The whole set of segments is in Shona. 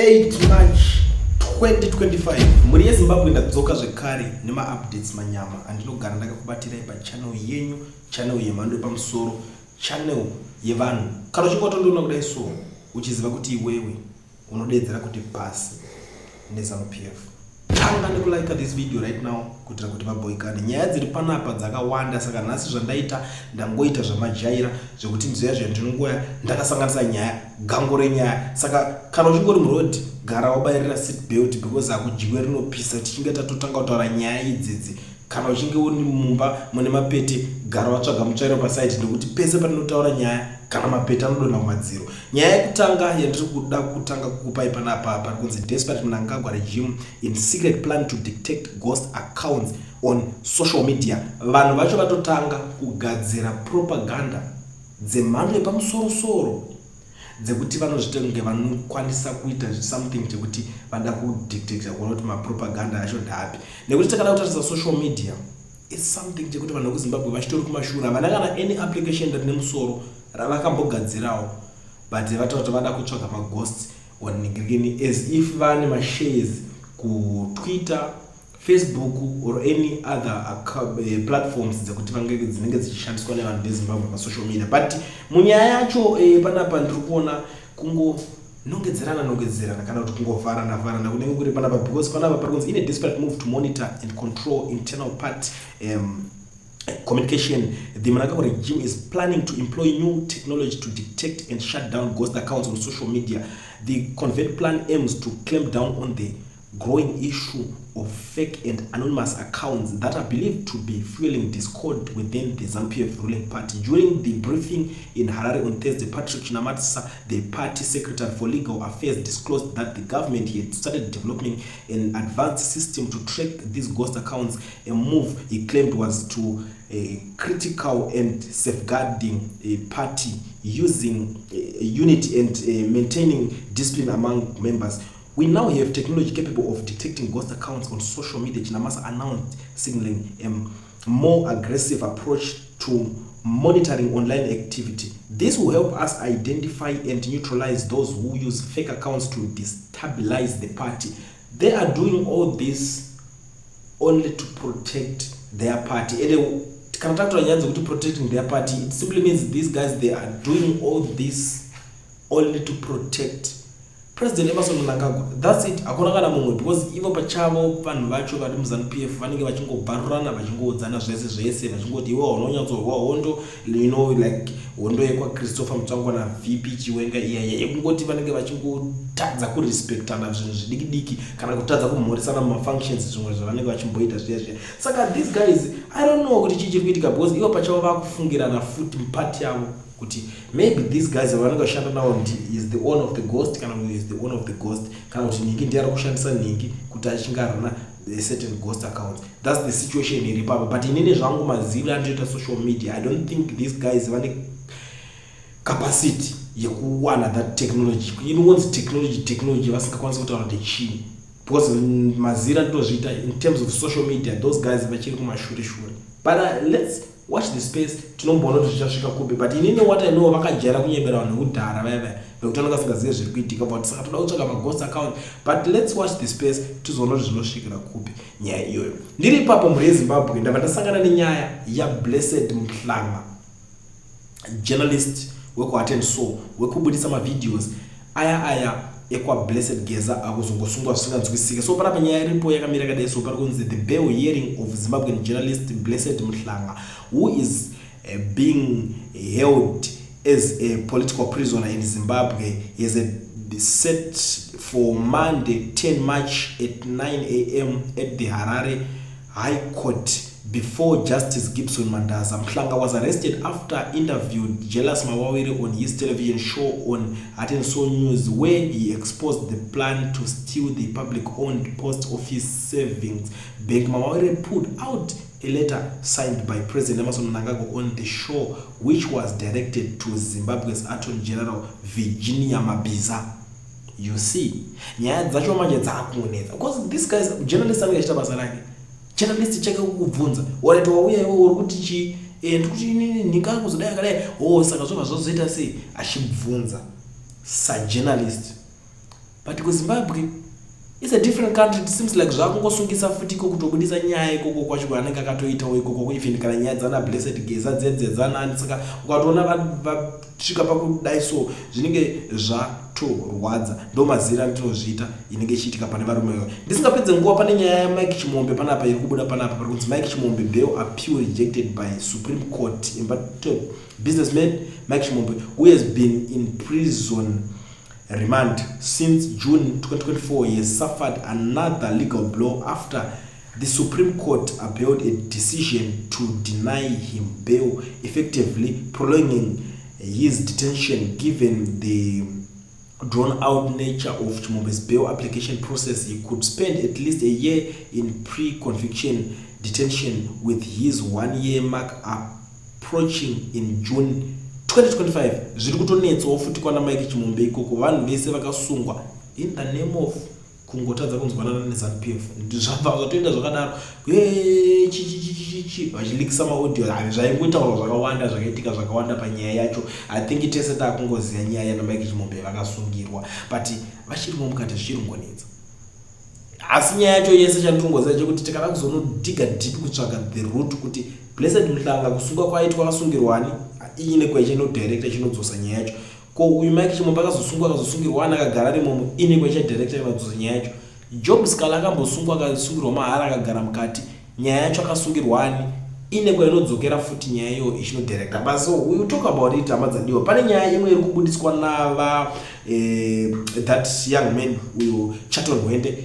8 March 2025. Mhuri yeZimbabwe, ndadzoka zvekare nemaupdates manyama andinogara ndakakubatirai pachannel yenyu, channel yemhando yepamusoro, channel yevanhu. Kana uchinge watondiona kudai so, uchiziva kuti iwewe unodedzera kuti pasi neZANU PF, tanga nekulike this video right now kuitira kuti vaboikane. Nyaya dziri panapa dzakawanda, saka nhasi zvandaita, ndangoita zvamajaira zvekuti nziya zvandinongoya ndakasanganisa nyaya, gango renyaya. Saka kana uchingori muroad, gara wabayirira seat belt because hakudyiwe rinopisa. Tichinge tatotanga kutaura nyaya idzidzi, kana uchinge uri mumba mune mapete, gara watsvaga mutsvairo paside, nekuti pese patinotaura nyaya, kana mapete anodonha kumadziro. Nyaya yekutanga yandiri kuda kutanga kukupai panapa, pari kunzi "Desperate Mnangagwa regime in secret plan to detect ghost accounts on social media". Vanhu vacho vatotanga kugadzira propaganda dzemhando yepamusorosoro dzekuti vanozvita kunge vanokwanisa kuita something chekuti vada kudetecta, kuona kuti mapropaganda acho ndaapi, nekuti takada kutarisa, social media is something chekuti vanhu vekuZimbabwe vachitori kumashure, havana kana any application rine musoro ravakambogadzirawo, but vataura kuti vada kutsvaga maghosts on as if vane mashares kuTwitter, Facebook or any other platforms dzekuti vange dzinenge dzichishandiswa nevanhu veZimbabwe pasocial media. But munyaya yacho panapa ndiri kuona kungonongedzerana nongedzerana kana kuti kungovharana vharana kunenge kuri panapa, because panapa pari kunzi, "In a desperate move to monitor and control internal party communication, the Mnangagwa regime is planning to employ new technology to detect and shut down ghost accounts on social media. The covert plan aims to clamp down on the growing issue of fake and anonymous accounts that are believed to be fueling discord within the ZANU-PF ruling party. During the briefing in Harare on Thursday, Patrick Chinamasa, the party secretary for legal affairs, disclosed that the government had started developing an advanced system to track these ghost accounts, a move he claimed was to critical and safeguarding a party using unity and maintaining discipline among members. 'We now have technology capable of detecting ghost accounts on social media,' Chinamasa announced, signaling a more aggressive approach to monitoring online activity. 'This will help us identify and neutralize those who use fake accounts to destabilize the party.' They are doing all this only to protect their party. And kana takutora nyaya dzekuti protecting their party, it simply means these guys, they are doing all this only to protect President Emmerson Mnangagwa. That's it, hakuna kana mumwe, because ivo pachavo vanhu vacho vari muZANU PF vanenge vachingobvarurana, vachingoudzana zvese zvese, vachingoti iwe unonyatsorwa hondo, like hondo yekwaChristopher Mutsvangwa naVP Chiwenga iyaya, yekungoti vanenge vachingotadza kurespectana zvinhu zvidiki diki kana kutadza kumhoresana mumafunctions, zvimwe zvavanenge vachimboita zviya zviya. Saka these guys, I don't know kuti chii chiri kuitika, because ivo pachavo vakufungirana futi mupati yavo kuti maybe these guys vanenge vachishanda navo is the owner of the ghost, kana kuti is the owner of the ghost, kana kuti nhingi ndiye ari kushandisa nhingi kuti achingarana a certain ghost account. That's the situation iri papa. But inini zvangu, maziviro andinoita social media, I don't think these guys vane capacity yekuwana that technology inonzi technology, technology vasingakwanisi kutaura kuti chii, because maziviro andinozviita in terms of social media, those guys vachiri kumashure shure. But let's watch the space, tinomboona kuti zvichasvika kupi. But inini what I know, vakajaira kunyebera vanhu vekudhara vaya vaya vekuti vanenge vasingazive zviri kuitika, but saka toda kutsvaga maghost account. But let's watch the space, tizoona kuti zvinosvikira kupi nyaya iyoyo. Ndiri ipapo, mhuri yeZimbabwe, ndabva ndasangana nenyaya yaBlessed Mhlanga, journalist wekuHeart and Soul, wekubudisa mavideos aya aya ekwaBlessed Geza akuzongosungwa zvisinganzwisike. So panapa nyaya iripo yakamira kadai. So pari kunzi, "The bail hearing of Zimbabwean journalist Blessed Mhlanga, who is being held as a political prisoner in Zimbabwe, is a set for Monday, 10 March at 9 a.m. at the Harare High Court before Justice Gibson Mandaza. Mhlanga was arrested after interviewed Jealous Mawawire on his television show on Heart and Soul News, where he exposed the plan to steal the public-owned Post Office Savings Bank. Mawawire put out a letter signed by President Emmerson Mnangagwa on the show, which was directed to Zimbabwe's Attorney General Virginia Mabiza." You see, nyaya dzacho manje dzakunetsa, because this guys, journalist anenge achiita basa rake, journalist chake kukubvunza, warati wauya iwe uri kuti chii? Ndikuti inini nhinga kuzodai akadai o, saka zvobva zvazoita sei? Achibvunza sajournalist. But kuZimbabwe is a different country. It seems like zvakungosungisa futi iko, kutobudisa nyaya ikoko kwacho kwaanenge akatoitawo ikoko, even kana nyaya dzana Blessed Geza dzedze dzanani. Saka ukatoona vasvika pakudai, so zvinenge zvatorwadza. Ndo mazira andinozviita inenge ichiitika pane varume vavo. Ndisingapedze nguva, pane nyaya yaMike Chimombe panapa iri kubuda panapa. Pari kunzi "Mike Chimombe bail appeal rejected by Supreme Court". Embattled businessman Mike Chimombe, who has been in prison remand since June 2024, he has suffered another legal blow after the Supreme Court upheld a decision to deny him bail, effectively prolonging his detention. Given the drawn out nature of Chimombe's bail application process, he could spend at least a year in pre-conviction detention, with his 1 year mark approaching in June 2025. Zviri kutonetsawo futi kwana Mike Chimombe ikoko. Vanhu vese vakasungwa in the name of kungotadza kunzwanana neZANU PF. Zvabva zvatoenda zvakadaro, chichichichichi, vachilikisa maaudio. Zvaingotaurwa zvakawanda, zvakaitika zvakawanda panyaya yacho. I think tese taakungoziva nyaya yanaMike Chimombe. Vakasungirwa, but vachirimo mukati, zvichiri kungonetsa. Asi nyaya yacho yese, chandiringoziva chekuti tikada kuzonodhiga deep kutsvaga the root kuti Blessed Mhlanga kusungwa kwaitwa akasungirwani, iine kwaichinodirecta chinodzosa nyaya yacho. Ko uyu Mike Chimombe akazosungwa, akazosungirwani, akagara rimomo, ine kwaichadirecta inodzosa nyaya yacho. Job Sikhala akambosungwa, akasungirwa mahara, akagara mukati. Nyaya yacho akasungirwani, ine kwainodzokera futi nyaya iyoyo ichinodirecta. But so we will talk about it, hama dzadiwa. Pane nyaya imwe iri kubudiswa nava that young man uyo, Chaton Hwende.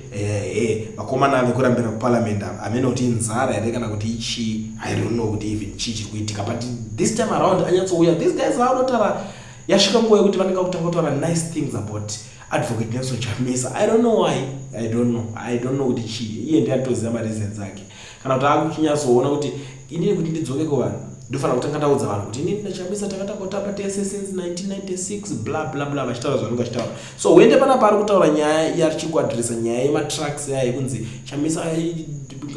Vakomana vekurambira kuparliament, hamene kuti inzara here kana kuti ichii. I don't know kuti even chii chiri kuitika, but this time around anyatsouya. These guys vanotaura, yasvika nguva yekuti vanenge kutanga kutaura nice things about Advocate Nelson Chamisa. I don't know why. I don't know, I don't know kuti chii. Iye ndiye atoziva mareasons ake, kana kuti akuchinyatsoona kuti inini kuti ndidzoke kuvanhu, ndofanira kutanga ndaudza vanhu kuti inini naChamisa takatanga kutamba tese since 1996, bla bla bla, vachitaura zvanenge vachitaura. So Hwende panapa ari kutaura nyaya yarichiri kuadresa, nyaya yematrucks aya yekunzi Chamisa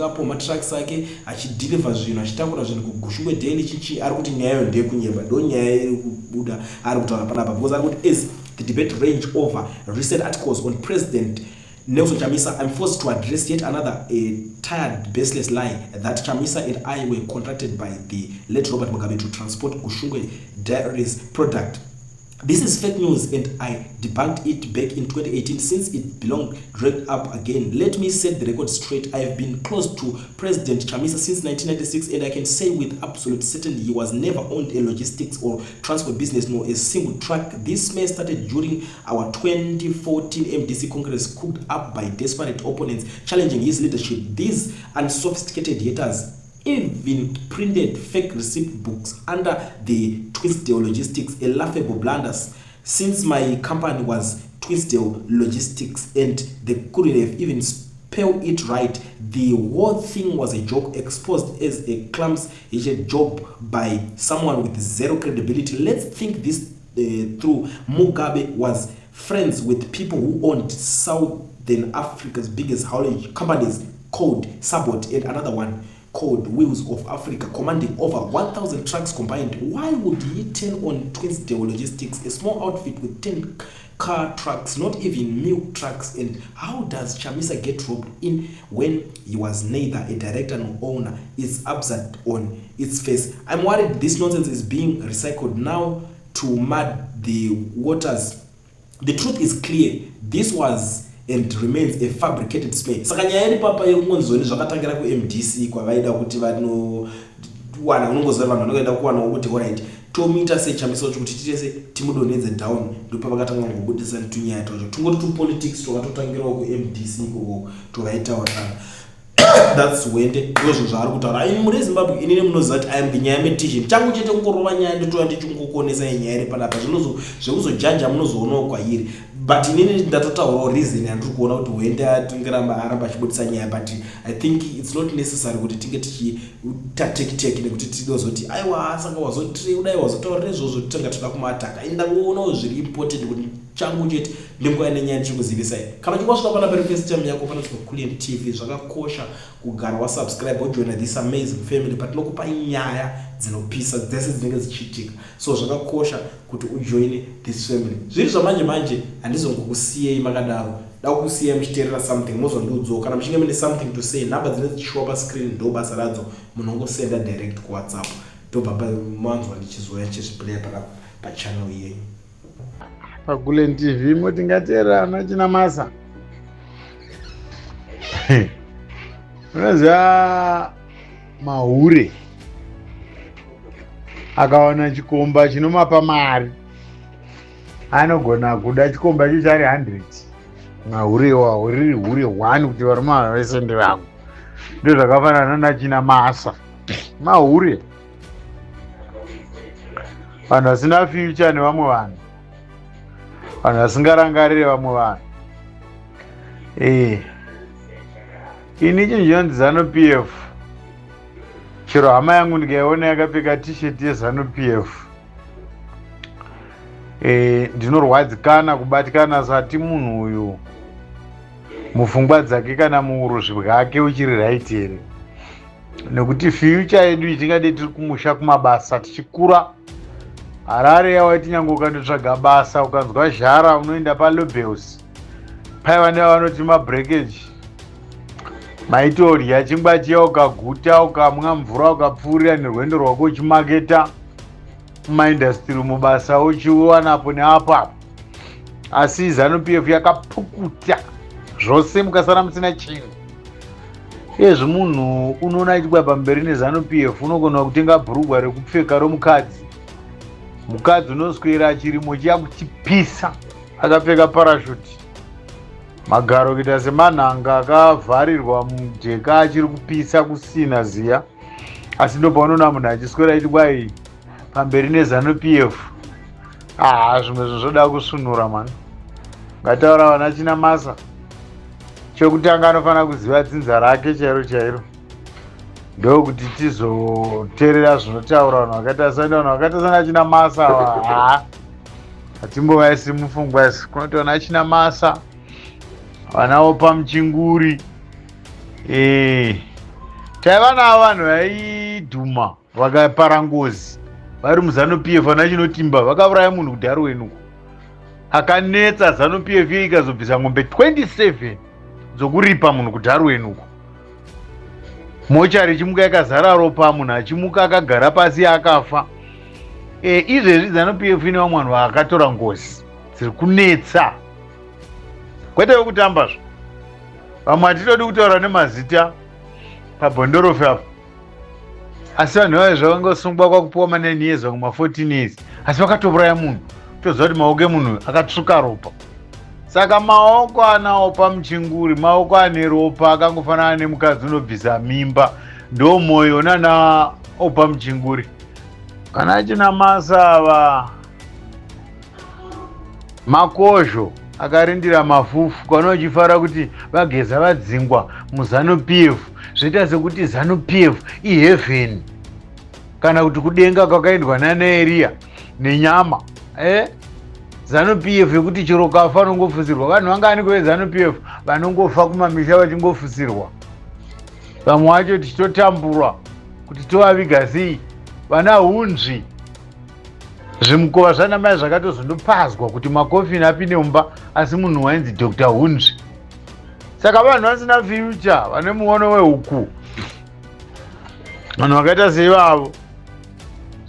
apo matrucks ake achidhilivha zvinhu, achitakura zvinhu kuGushungwe Daily chichi. Ari kuti nyaya iyo ndeyekunyemba. Ndo nyaya iri kubuda ari kutaura panapa, because ari kuti, "As the debate range over recent articles on President Nelson Chamisa, I'm forced to address yet another a tired, baseless lie that Chamisa and I were contracted by the late Robert Mugabe to transport Gushungwe Dairies product. This is fake news and I debunked it back in 2018. Since it belonged dragged up again, let me set the record straight. I have been close to President Chamisa since 1996 and I can say with absolute certainty he was never owned a logistics or transport business nor a single truck. This mess started during our 2014 MDC Congress, cooked up by desperate opponents challenging his leadership. These unsophisticated haters even printed fake receipt books under the Twinsdale Logistics, a laughable blunder since my company was Twinsdale Logistics and they couldn't have even spell it right. The whole thing was a joke exposed as a clumsy job by someone with zero credibility. Let's think this through. Mugabe was friends with people who owned Southern Africa's biggest haulage companies called Sabot and another one called Wheels of Africa, commanding over 1,000 trucks combined. Why would he turn on Twinsdale Logistics, a small outfit with 10 car trucks, not even milk trucks? And how does Chamisa get roped in when he was neither a director nor owner? It's absurd on its face. I'm worried this nonsense is being recycled now to mud the waters. The truth is clear. This was and remains a fabricated smear." Saka nyaya iri papa iri kungonzoni zvakatangira kuMDC, kwavaida kuti vanowana, unongoziva vanhu vanoenda kuwanawo kuti alright, tomuita seChamisa wacho kuti tiite se timudonhedze down. Ndopavakatanga kungobudisa tunyaya twacho, tungoti tupolitics twakatotangirawo kuMDC ikoko tovaitaurirana. That's Hwende, ndozvo zvaari kutaura. Ini muri Zimbabwe, inini munoziva kuti I am the nyaya metician. Changu chete kungorova nyaya, ndotouya ndichingokuonesai nyaya iri panapa. Zvekuzojaja munozoonawo kwairi, but inini ndatotaurawo reason yandiri kuona kuti Hwende atingeramba aramba achibudisa nyaya. But I think it's not necessary kuti tinge tichiita tekiteki, nekuti tinozoti aiwa, saka wazotire kudai, wazotaurira izvozvo, titanga toda kumataka. Ini ndangoonawo zviri important kuti Changu chete ndinguva nenyaya ndichikuzivisai. Kana uchinge wasvika pana pari first time yako panonzi paCulliant TV, zvakakosha kugara wasubscribe wojoina this amazing family patinokupa nyaya dzinopisa dzese dzinenge dzichiitika. So zvakakosha kuti ujoine this family. Zviri zvamanje manje handizongokusiyei makadaro. Da kukusiyai muchiteerera something mozondiudzawo kana muchinge mune something to say. Number dzinenge dzichishowa pascreen ndo basa radzo, munongosenda direct kuWhatsApp. Ndobva manzwa ndichizouya ndichizviplaya panapa pachannel yenyu. PaGulen TV moti ngateerera ana Chinamasa. Unoziva mahure akawana chikomba chinomapa mari anogona kuda chikomba icho chari 100 mahure iwawo riri hure 1 kuti varume ava vese ndevangu. Ndozvakafanana naChinamasa, mahure, vanhu vasina future nevamwe vanhu, vanhu vasingarangarire vamwe vanhu. Ini chinhu chinonzi ZANU PF, chero hama yangu ndikaiona yakapfeka t-shirt yeZANU PF, ndinorwadzikana, kubatikana sati munhu uyu mupfungwa dzake kana muuruzvi bwake uchiri right here, nekuti future yedu itingade tiri kumusha kumabasa tichikura. Harare yawaiti nyange ukandotsvaga basa ukanzwa zhara unoenda palobels, paiva nevanoti mabreakage, maitodya chingwa chiya ukaguta, ukamwa mvura, ukapfuurira nerwendo rwako uchimaketa mumaindastiri, mubasa uchiwanapo neapo apo. Asi ZANU PF yakapukuta zvose, mukasara musina chinhu. Uyezve munhu unoona aitwa pamberi neZANU PF, unogona kutenga bhurugwa rekupfeka romukadzi, mukadzi unoswera chirimo chiya kuchipisa akapfeka parashuti, magaro kuita semanhanga akavharirwa mudheka, achiri kupisa kusina ziya. Asi ndopaunoona munhu achiswera aiti kwai pamberi neZANU PF. Ah, zvimwe zvinhu zvoda kusvinura mani. Ngataura vana Chinamasa, chekutanga anofanira kuziva dzinza rake chairo chairo, ndokuti tizoteerera zvinotaura vanhu vakaita sani, vanhu vakaita sana Chinamasa. Ha, hatimbovaisi mupfungwa isi. Kunoti vana Chinamasa, vanaOpa Muchinguri, taiva navo vanhu vaidhuma vakapara ngozi vari muZANU PF, vana Chinotimba vakauraya munhu kuDarwin uko akanetsa. ZANU PF ikazobvisa ng'ombe 27 dzokuripa munhu kuDarwin uko, mochari ichimuka yakazara ropa, munhu achimuka akagara pasi akafa. Izvezvi ZANU PF ine vamwe vanhu vakatora ngozi dziri kunetsa, kwete vekutambazvo. Vamwe hatitodi kutaura nemazita pabhondorofi apo, asi vanhu vave zvavangosungwa kwakupiwa ma9 years, vamwe ma14 years, asi vakatouraya munhu. Toziva kuti maoko emunhu akatsvuka ropa. Saka maoko anaOpa Muchinguri maoko ane ropa, akangofanana nemukadzi unobvisa mimba, ndo mwoyo nana Opa Muchinguri. Kana achina masa ava makozho akarindira mafufu, kana uchifara kuti vageza vadzingwa muZANU PF, zvoita sekuti ZANU PF iheaven kana kuti kudenga kwakaendwa nanaEriya nenyama. ZANU PF yekuti chero kafa anongofusirwa. Vanhu vangani kuveZANU PF vanongofa kumamisha vachingofusirwa, vamwe vacho tichitotambura kuti tovaviga sei? Vana Hunzvi, zvimukova zvanamai zvakatozondopazwa kuti makofini apinde mumba, asi munhu wainzi Dr Hunzvi. Saka vanhu vasina future, vane muono wehuku, vanhu vakaita seivavo.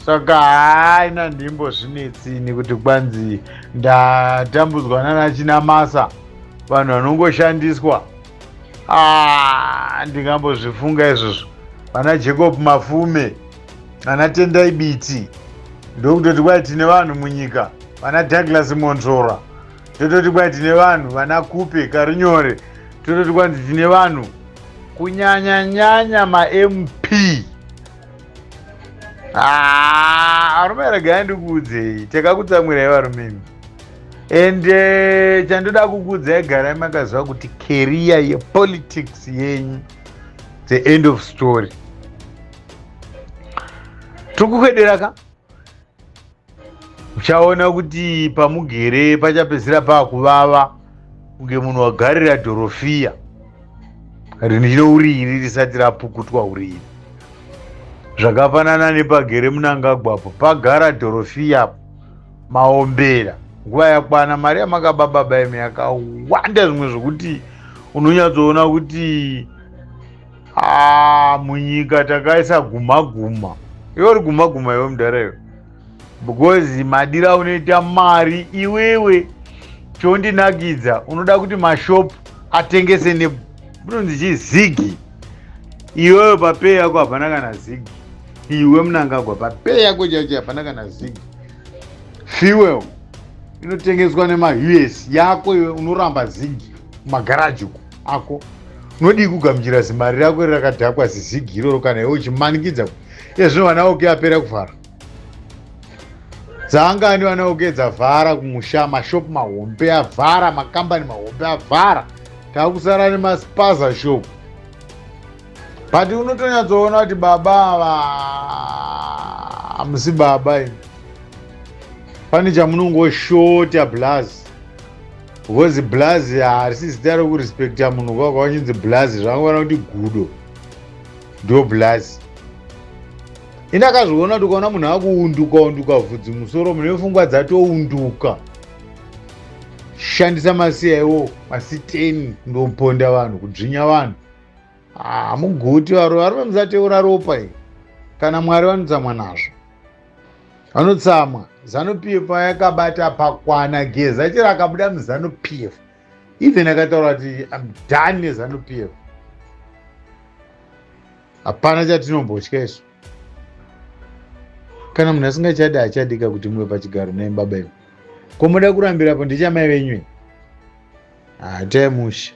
Saka haina ndimbo zvinetsini kuti kwanzi ndatambudzwa nana Chinamasa, vanhu vanongoshandiswa. Ah, ndingambozvifunga izvozvo? Vana Jacob Mafume, vana Tendai Biti, ndokutoti kwai tine vanhu munyika. Vana Douglas Monzora, tototi kwai tine vanhu. Vana Kupe Karinyore, tototi kwanzi tine vanhu, kunyanya-nyanya maMP. Ah, varume, regai ndikuudzei, takakutsamwirai varume imi. Ende chandoda kukuudzai, garai makaziva kuti career yepolitics yenyu, the end of story. Tiri kukwedera ka. Uchaona kuti pamugere pachapedzisira paakuvava kunge munhu wagarira dhorofiya rine uriri risati rapukutwa uriri. Zvakafanana nepagere Mnangagwapo, pagara dhorofiya apo maombera nguva yakwana. Mari yamakaba baba imi yakawanda, zvimwe zvokuti unonyatsoona kuti ah, munyika takaisa guma guma. Iwe uri guma guma iwe mudhara iwe, because madira unoita mari iwewe chondinakidza. Unoda kuti mashopu atengese ne unonzi chii, zigi. Iwewe papay yako hapana kana zigi. Iwe Mnangagwa, papay yako chaicho hapana kana zigi. Fuel inotengeswa nemaUS yako, iwe unoramba zigi kumagaraji uko ako. Unodii kugamuchira zimari rako rakadhakwa zizigi iroro kana iwe uchimanikidza? Ezvino vana OK apera kuvhara dzaangani, vana OK dzavhara kumusha, mashopu mahombe avhara, makambani mahombe avhara, takusara nemaspaza shop. But unotonyatsoona kuti baba ava hamusi baba imi, pane chamunongoshota blaz, because blaz harisi zita rekurespekta munhu. Kwakwa vachinzi blaz, zvangofana kuti gudo ndo blaz. Indakazviona kuti ukaona munhu akuunduka unduka vhudzi musoro, mune pfungwa dzatounduka. Shandisa masiya iwo masiteni kundoponda vanhu, kudzvinya vanhu. Hamuguti varume, musateura ropa iyi. Kana Mwari vanotsamwa nazvo, vanotsamwa. ZANU PF yakabata pakwana. Geza chero akabuda muZANU PF, even akataura kuti am done neZANU PF, hapana chatinombotya isu. Kana munhu asingachadi, achadika kuti muve pachigaro naye. Baba ivo komuda kurambirapo ndechamai venyu. Hatai mushe.